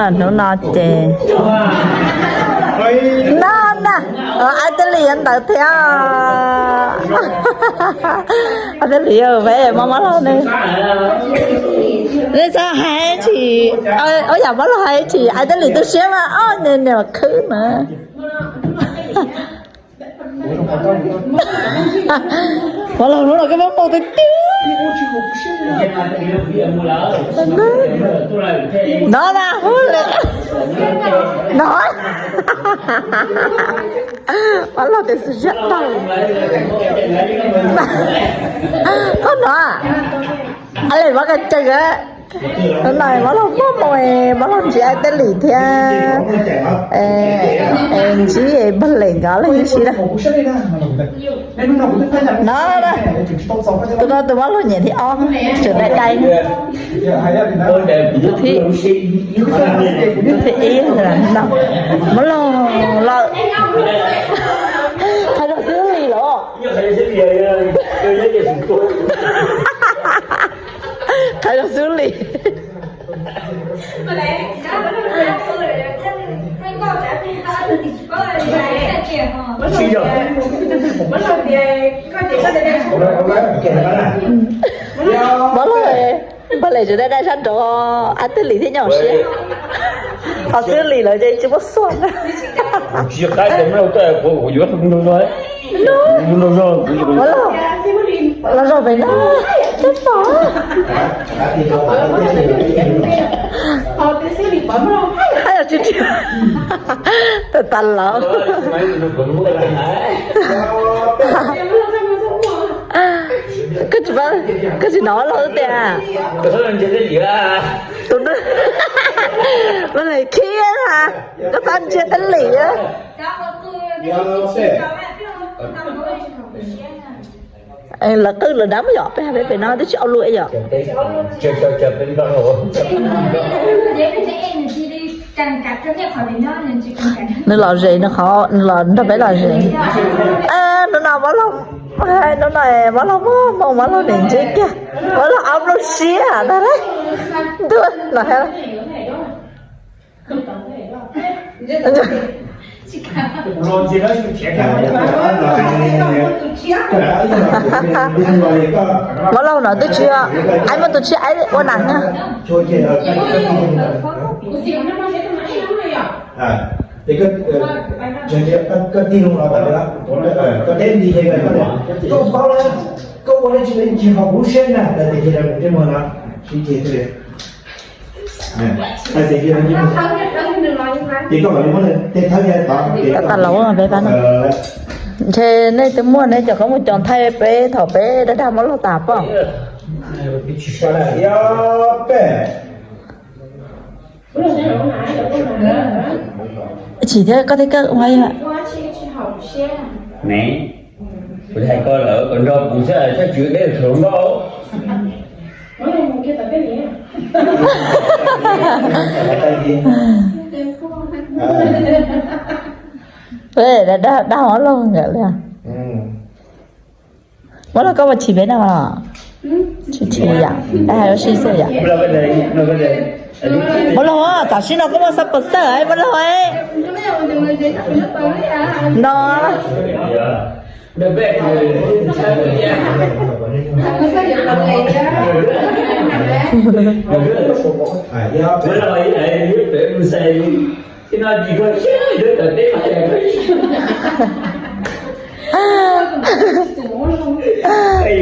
Hnub no ces no na, Aib Teb Lis yuav ntawd thiab. Aib Teb Lis, peb Mab Laug ne, nej txhob hais tsis, ua yam Mab Laug hais tsis, Aib Teb Lis tu siab mas ob niag niam khwb na. Mab Laug, hnub no koj muab mus tiag tiag. No na, hu li no. Mab Laug tias xwm siab tag. Koj no, a le Mab Kaj Cees, hnub no Mab Laug muaj moo, Mab Laug ntsib Aib Teb Lis thiab ntsib Npawg Lem nkawd leej sib na. No, tus no tus Mab Laug nyiam thib ob, tseem dai dai. Tus thib, tus thib ib no, Mab Laug lawm. Qhov no Xwb Lis los? Qhov no Xwb Lis. Mab Laug, Npawg Lem tseem dai dai sab nraud, Aib Teb Lis thiab nyob hauv siab. Ho Xwb Lis lawv ces tsis muaj xuaj na. Los zog pem no, teb pom. Tsis, tsis, tas tas lawm. Koj tsis, koj tsis hnov Mab Laug tias tus, Mab Laug khib na, koj txhob ntsia Teb Lis. Lawv qwj lawv dab mus yom, peb hais peb pem no twb tsis au lus yom. Nws lom zem, nws qhov nws los nrog peb lom zem. Hnub no Mab Laug, hnub no Mab Laug muaj hmoo, Mab Laug nim ntsib kiag, Mab Laug ob lub siab tag lawm. Ntuj, los hais Mab Laug no twb tsis, Aib muaj tus tshiab Aib ua nas na. Tab tom los peb pab no. Ntshe nej twb muaj nej cov koob mus cov nthaij peb thaum peb dag dag Mab Laug tas pob. Tsis thiab, koj thiab koj ua. Kuv hais koj lawm kom nrog kuv xwb, koj tsis deb hloov noj. Dag Mab Laug nkawd li. Mab Laug, koj mus chim peb no los? Tsis chim yom, peb hais ua si xwb yom. Mab Laug, tam sim no koj muaj xab pos xawj Mab Laug no.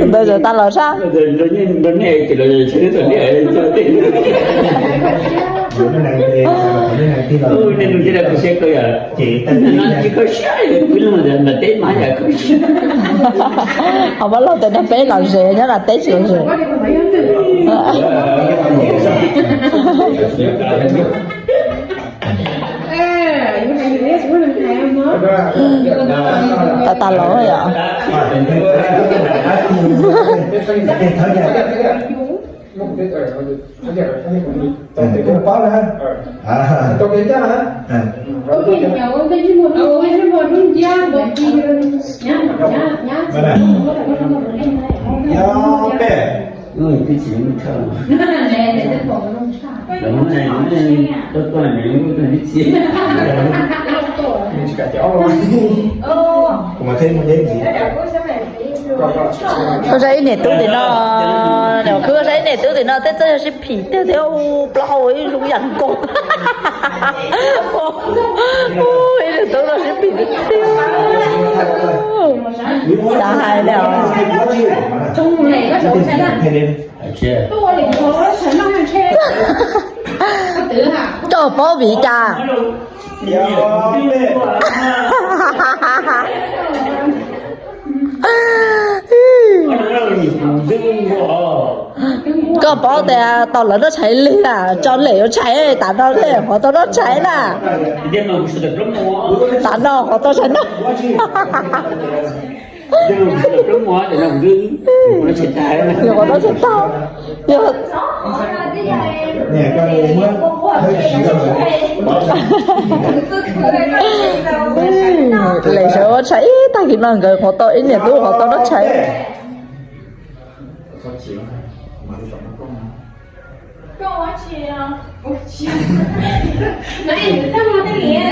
Ntawd zaum tag los sab. Ho Mab Laug tias nrog peb lom zem nyob los teb tsis lom zem. Tas tas los yom. Yog peb. Ua zaj ib niam tub tim no, niam khwb ua zaj ib niam tub tim no tej txawj yog sib phim tiag tiag, u plaub hau ib zoo yam nkaus. Ib niam tub no sib phim tiag tiag. Xav hais li os. Coj paub vim cas? Koj paub tias tau lawv noj tshais lig na, tso lem ua tshais tas no thiaj qhuav tau noj tshais na. Tas no qhuav tau tshais noj. Yog qhuav noj tshais tag, yog lem sawv ua tshais ib tag kis no nkawd qhuav tau ib niam tub qhuav tau noj tshais.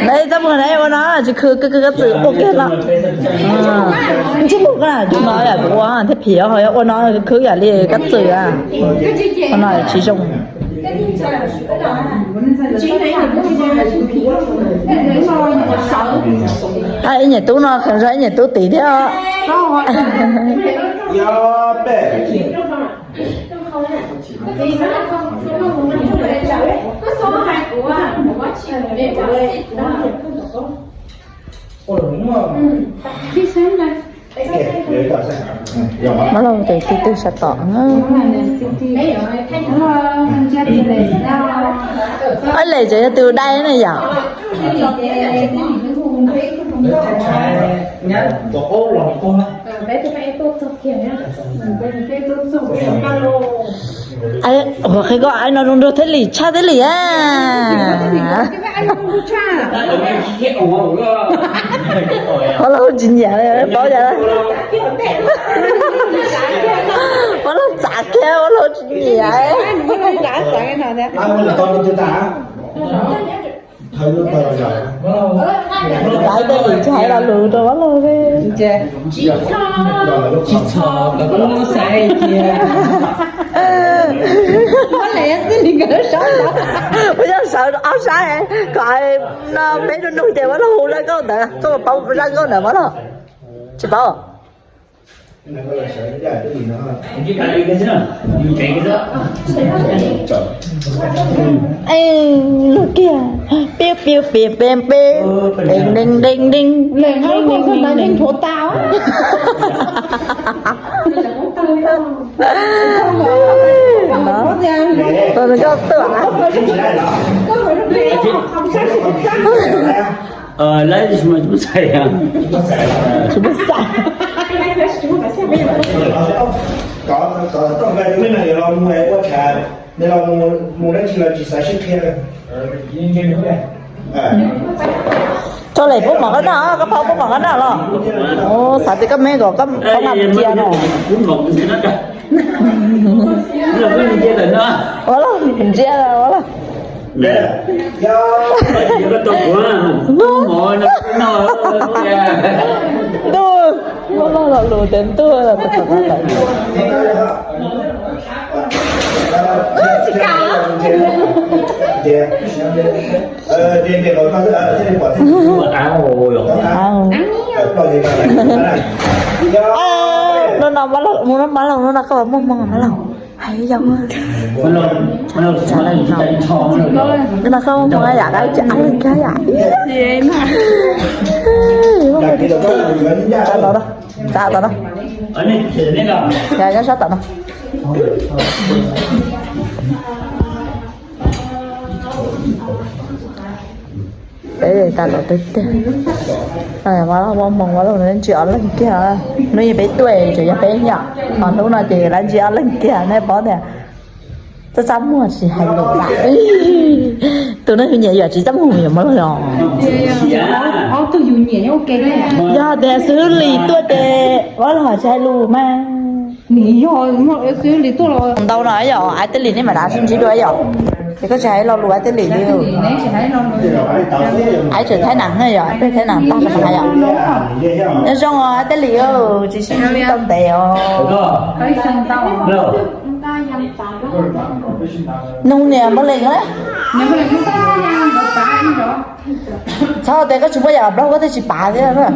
Nab txaj muag na ua no tsis khwv kab txwm ua kiag no. Ntsej muag koj na tus no yam kuv ua thiab phim ho ua no khwv yam li kab txwm a. Ua no tsis zoo. Ib niam tub no kheev zog ib niam tub tid thiab. Mab Lauj tes tib tug sab tom. Ab, lem tseem yog tus dai na yom. Ua qhia koj aib no zoo nraug thiaj li tshaj thiaj li a. Ua los tsis nyiam paub cas. Ua los txav kiag ua los tsis nyiam. Tais tej lus tsis hais lo lus rau Vab Laug. Tsis txhob, koj xav tias Vab Laug xwb li nkawd sab. Kuv yog sawv ob sab kom no peb nug nug ces Vab Laug hu zaj nkauj ntawd, koj puas paub zaj nkauj ntawd Vab Laug? Tsis paub. Lug kiag, piu piu piu pe pe, deng deng deng deng. Koj tuaj. Lawv tsis muaj xav. Tsis muaj xav. Kom kom tau nqe rau me no yuav los mus ua tshais, nws los mus dab tsi los tsis xav sib qhia. Tso lem pub mov qab noj, koj phau pub mov qab noj los. Xav tias koj me kom koj phau nqa mus cia no. Ua los ntsia ua los. Ntuj, muaj loj lo lus tias ntuj. No no, Mab Laug, no koj muaj hmoo Mab Laug. Hais yog no koj muaj hmoo yam koj tsis ab leeg kiag yam. Txav tom no, txav tom no. Yog nyob sab tom no. Peb tas tom tiag tiag. Mab Laug muaj hmoo, Mab Laug ntsia ob leeg kiag. Hnub ib peb tuaj tseem yog peb yom, ho hnub no ces lawv ntsia ob leeg kiag, nej paub tias txaj txaj muag tsis hais lus lawm. Tus no yus nyiam yus tsis txaj muag yus Mab Laug os. Yog tias xws li tuaj ces Mab Laug tsis hais lus mas. Ntau no yom, ab tej li nej mam li sib ntsib dua yom. Ces koj tsis hais lo lus Ab Teb Lis li. Ab tseem Thaib Nam na yom, peb Thaib Nam tag rau hais yom. Nyob zoo os Ab Teb Lis, tsis sib ntsib tau ntev os. Nug niam Npauj Leej na. Txhob tias koj tsis muaj yam Nplog koj thiaj tsis pav thiab na.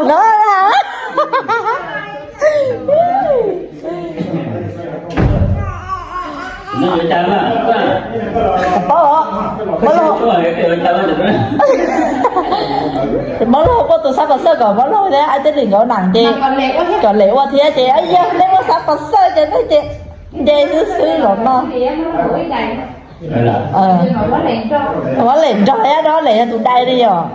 No. Paub, Npauj Leej, Npauj Leej kuj tus xab pas xawj kom Npauj Leej thiab Ab Teb Lis nkawd nam ces kom Lem ua thiab ces yog nej muaj xab pas xawj ces nej ces nce xwb xwb los no. Huab Lem nrog thiab, Huab Lem yog tus dai li yom.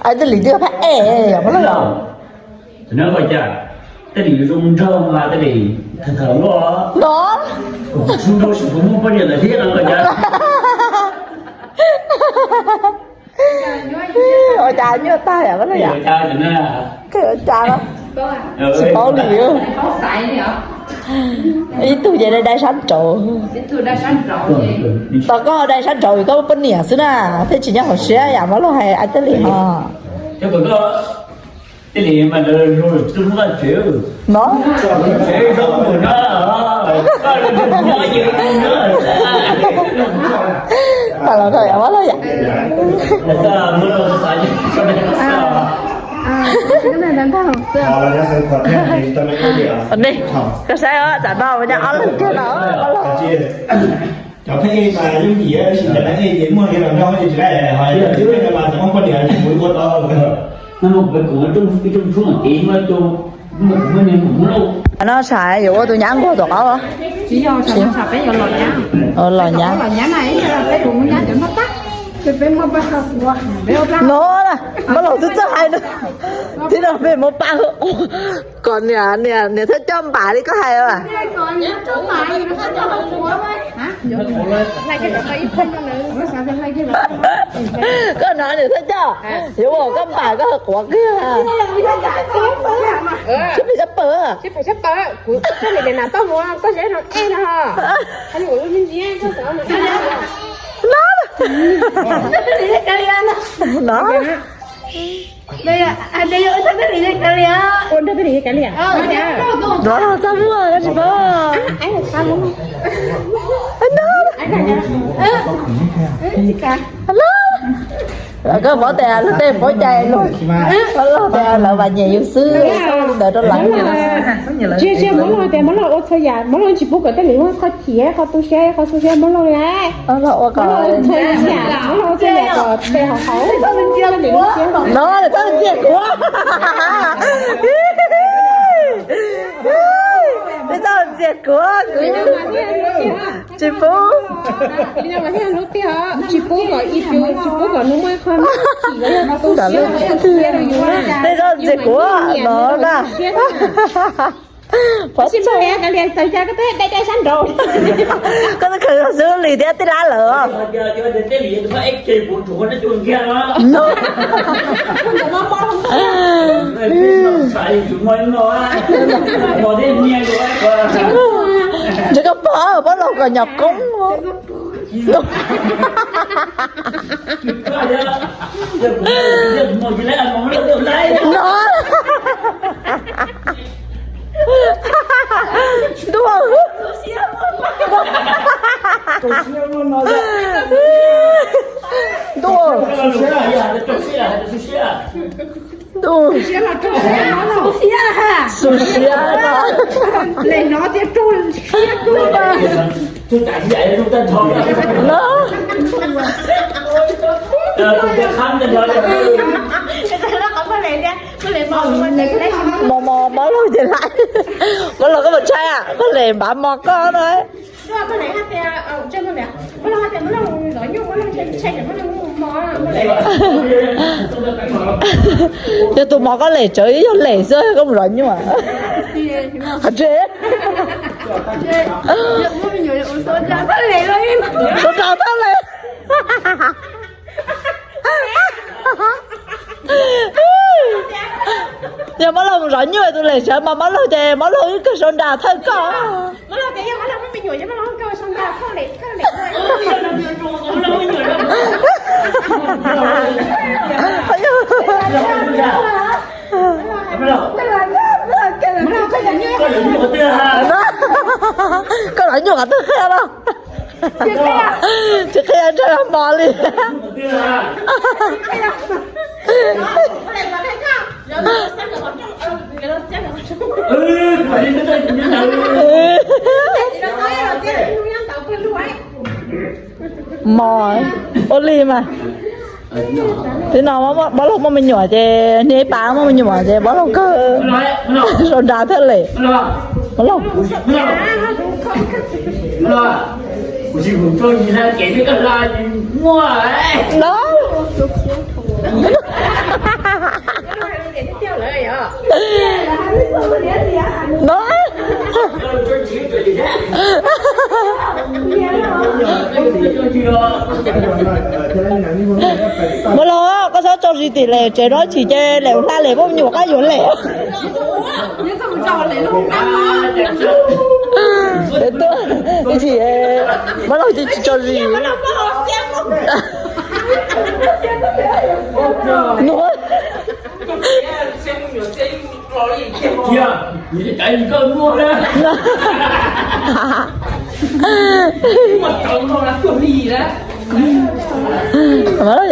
Ab Teb Lis twb yog phab ej yom, Npauj Leej yom. No. Ua cas nyuaj tag yom, Npauj Leej yom. Ua cas tsis paub li. Ib tug ces dai sab nraud. Tos koj dai sab nraud vim koj muaj poj niam xwb na, thiaj tsis nyob hauv siab yam Npauj Leej hais Ab Teb Lis ho. No. Los yam. Koj saib os, tsam no ua ob leeg kiag no. Cov pheej mas yooj yim tab sis cov neeg ej ces muaj li los nrog ces tsis laib, ho cov tsis pheej mas txawm muaj poj niam ces kuv ua tau. No sav yuav ua tus nyab nquag tom qab. Los nyab. No na, Npauj Leej twb txawj hais no, tib no peb muab paj hwj quav kom niam, niam thawj coj npam li koj hais as. Koj no niam thawj coj, yuav ua koj npam koj hwj quav kiag. Sib pem sab pawg. No. No. Npauj Leej txaj muag koj tsis paub. No. Koj paub tias luag tej paub cai luag, Npauj Leej tias lawv vam nyiam yus xwb, txhob ua li ntawd rau lawv. Tsis, tsis, Npauj Leej tias Npauj Leej ua txhua yam, Npauj Leej tsis pub kom Teb Lis muaj qhov chim, qhov tu siab, qhov xu siab Npauj Leej. Npauj Leej ua txhua yam, Npauj Leej ua txhua yam kom tes haum haum. No, txhob ntxias kuv. Txhob ntxias kuv, kuv tsis pub. Tsis pub kom ib tug, tsis pub kom nws muaj qhov chim, tu siab, tu siab rau yus. Txhob ntxias kuv no na. Pov tseg, koj twb khaws xwb Lis thiab tij lab lawm. Ntshe koj pom Npauj Leej kom nyom koob. No. Ntuj. Ntuj. Ntuj. Xu siab no. No. Mos mos Npauj Leej ces laiv. Npauj Leej koj mus tshai, koj Lis npav mos koj no. Yog tus mos koj Lis tsawv yog Lis xwb koj mus zov nyuj. Qhov tsev. Sawv daws thaj les. Yog Mab Laug mus zov nyuj tus lem sawv mas Mab Laug ces Mab Laug ib kawg sau nra thawj koj. Koj zov nyuj qhov twg qhia los? Tsis qhia ntshe mos li. Mos, ua li mas. Tib no Mab Laug muaj me nyuam ces, niag ib pas muaj me nyuam ces Mab Laug kawg sau nra thawj lem. Mab Laug. No. Mab Laug, koj txhob tso zis tim lem tsev no, tsis ces lem ua hla lem muaj me nyuam qab yuav lem. Ib chim Mab Laug ces tsis tso zis. Nuav.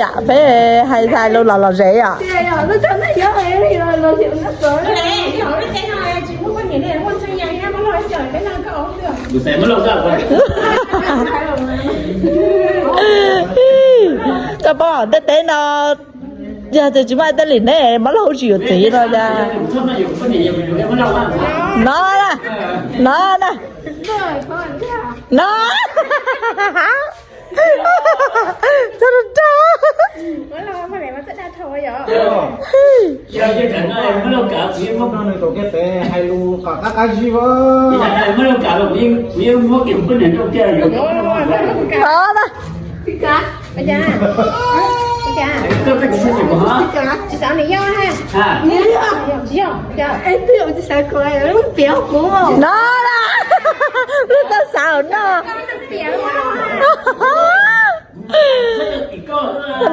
Yam peb hais txais lus los lom zem yom. Koj paub tej teb no, yog tias tsis muaj tej li ne, Mab Laug tsis yuav txiv no cas. No na, no na, no. Txhob rau rau. No na. No na. Lub txoj xav no.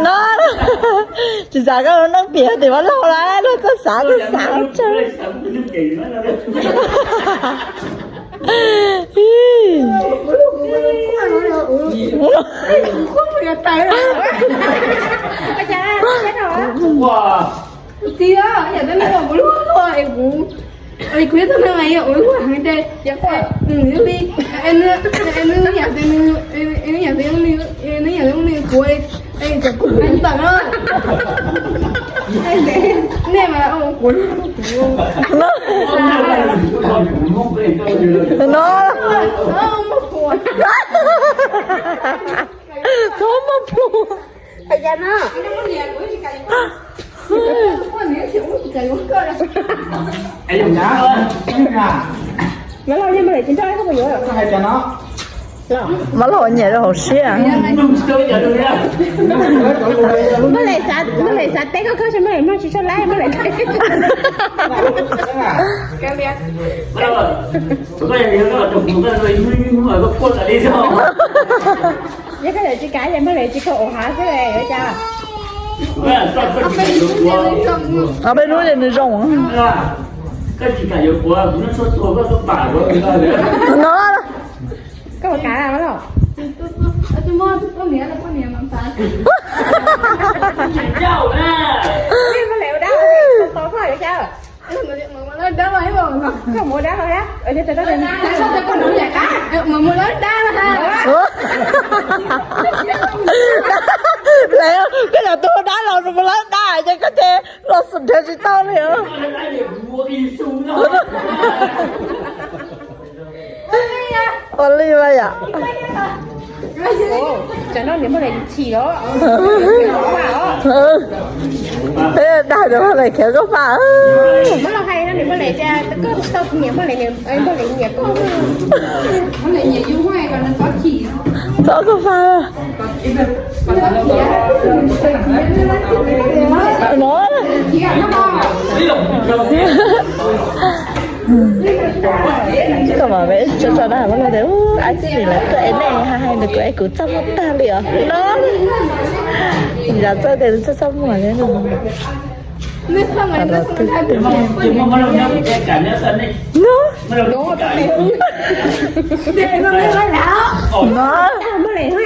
No, tsis xav koj lub neej piam tim Mab Laug lawm, lub txoj xav txoj xav tsawg. Kuv yog tus neeg uas yuav ua luaj heev ces, li, nws yam, nws yam, nws yam li kuv, cov kuv ntawm no, nej mas kuv, no, txhob muaj plhu. Mab Laug nyiam rau hauv siab. Mab Laug xav teb koj kawg, Mab Laug mloog tsis tshua laib, Mab Laug. Yog koj tsis kav ces Mab Laug tsis koj ua hav xwb cas. Peb hnub ces nws zoo. No, koj ua kav Mab Laug. Lawv, koj yog tus dab los mus lawv dab ces koj ces los xum nrhiav tsis tau li. Ua li mas yom. Dag rau Npoj Lem khiav koj fa. Muab los hais no nws Npoj Lem tias koj tsis tau nyiam Npoj Lem, Npoj Lem nyiam koj. Txhob koj fa. No. Koj mam tso tso dag Npoj Lem tias, ab tib nim lawv tuaj es nej hais hais nws kuv es kuv txaj muag tag li os no. Yam txawj tias nws txaj txaj muag li no. No. No. Npoj Lem, Npoj Lem,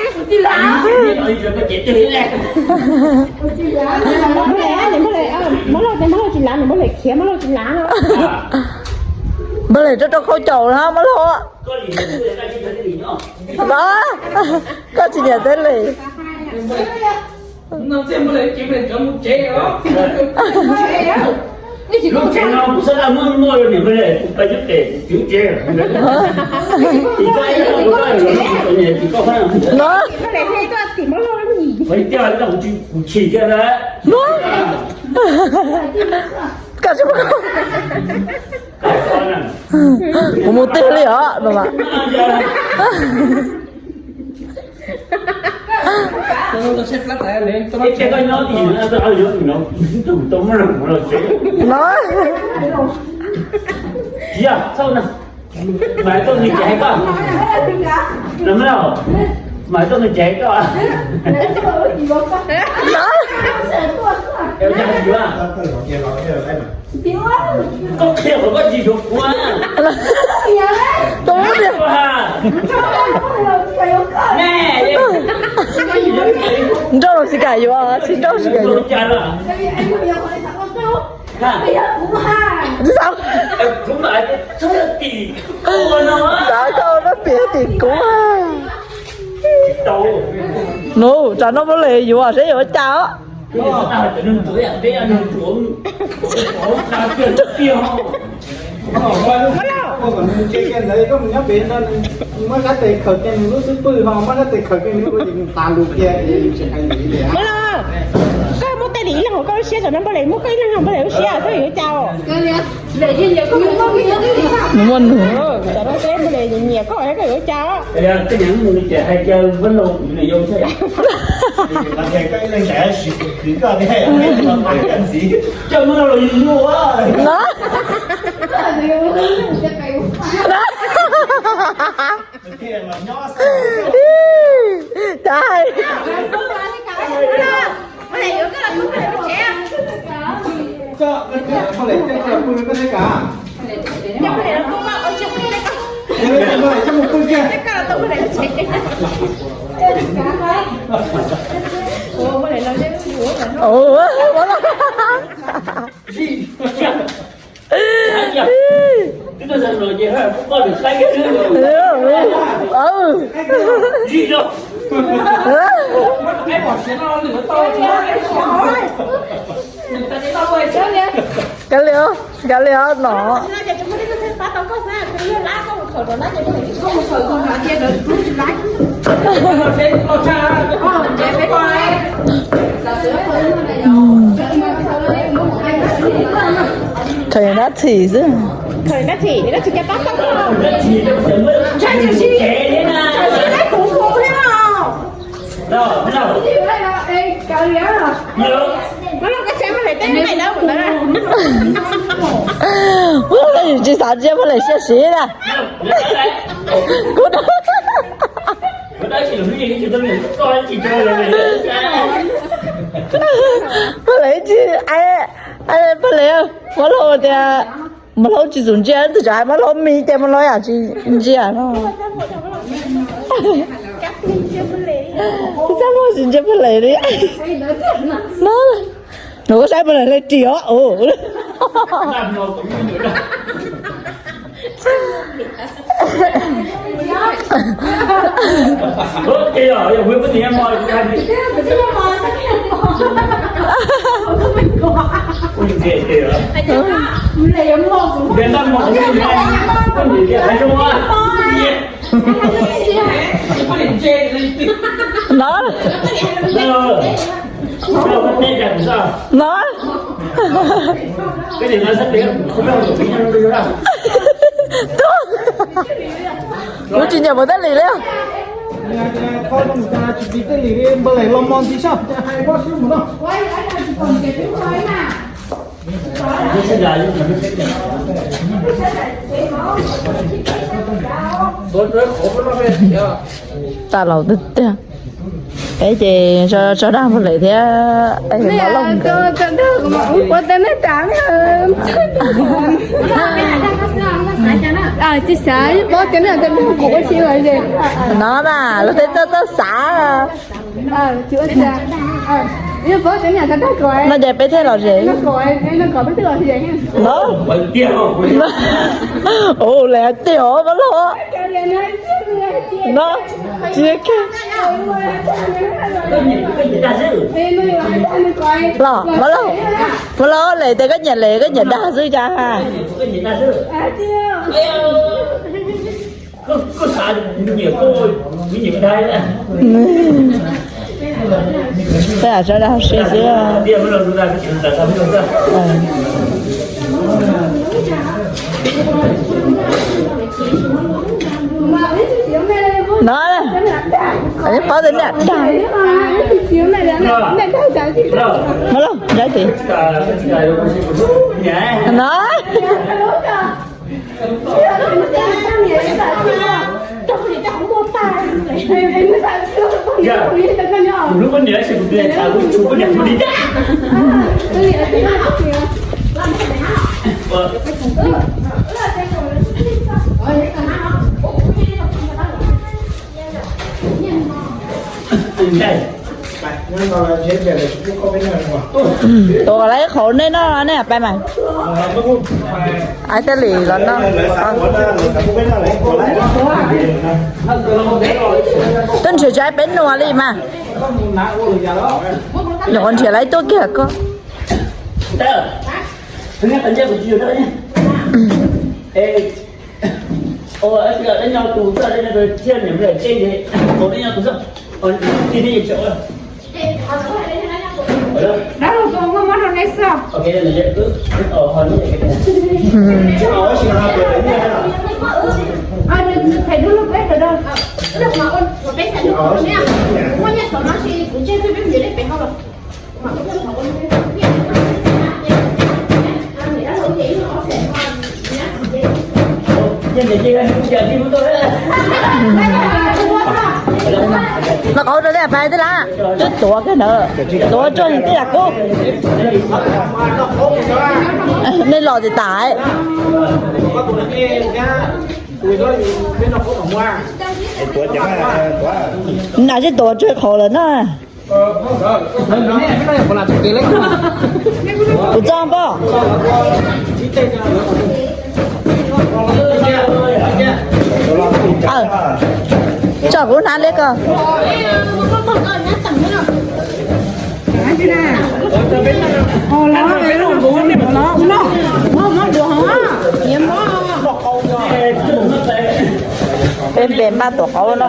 Npoj Lem tsis lav, Npoj Lem khiav, Npoj Lem tsis lav no. Npoj Lem rau rau khau caum no Npoj Lem. No, koj tsis nyiam Teb Lis. Lub tsev no kuv xav muab muab rau niam Npoj Lem, kuv pais nyob pem kuv tsev. No. Kuv chim kiag na. No. Koj tsis muaj, kuv mus twg li os no mas. No. Mas tuaj nws tsis hais koj. Mas tuaj nws tsis hais koj. Koj qhia kom koj tsis yuav kuv. Nrauj los tsis kam yuav, tsis nrauj tsis kam yuav. Xav koj no piav tim kuv. Nub, tsam no Npoj Lem yuav seb yuav ua cas os. Muab sab tes khaws kiag nws lub xub pwg ho muab sab tes khaws kiag nws lub pwg ces nws tas lus kiag. Muab los, koj muab Teb Lis ib leeg hauv koj lub siab, tsam no Npoj Lem muab koj ib leeg hauv Npoj Lem lub siab xwb yuav ua cas os. Nws muaj nug. Tsam no Npoj Lem nyiam koj koj yuav ua cas os. Ib, cas hais. Ua, ua los. Kav liam, kav liam no. Khaws dab txhim xwb. Ua, yus tsis xav ntsia Npoj Lem siab siv na. Kuv Npoj Lem tsis, Npoj Lem, Npoj Lem, Npoj Lem tsis xav ntsia, tus tsov hais Npoj Lem mis ces Npoj Lem yam tsis ntsia no. Tsis txaj muag tsis ntsia Npoj Lem li. No, nws kuj saib Npoj Lem li ris os. No. No. Kuv tsis nyiam mus tej li li. Tas laus tiag tiag. Peb ces tso dag npua lem thiab. Ua tau nej tas. Tsis xav paub tias nej tso dag kuv ua si los ze. No mas luag tej txawj txawj xav. No ces peb thiaj los ze. No. Ua li tiag os Pab Lauj. No, tsis los Pab Lauj, Pab Lauj lem tias koj nyiam lem koj nyiam dag xwb cas. Peb lam tso dag si xwb. No, paub tias nej dag. Pab Lauj, nrab tid. No. Tuav kom lawv ib qho nej noj nej pais mas. Ai tej li los noj. Twb nrhiav tsis peb nua li mas. Nyuam qhuav nrhiav lawv tuaj kiag koj. Noj qauv rau tej pais tej lab, twb tuav kiag ntawd, tuav tsuag tej yam kub. Nej los tsis tas. Nam sib tuav tsawg qhov lawm na. Kuv txoj npoj. Tso kuv hnav li ko. Peb npe npaj tuam qauv no.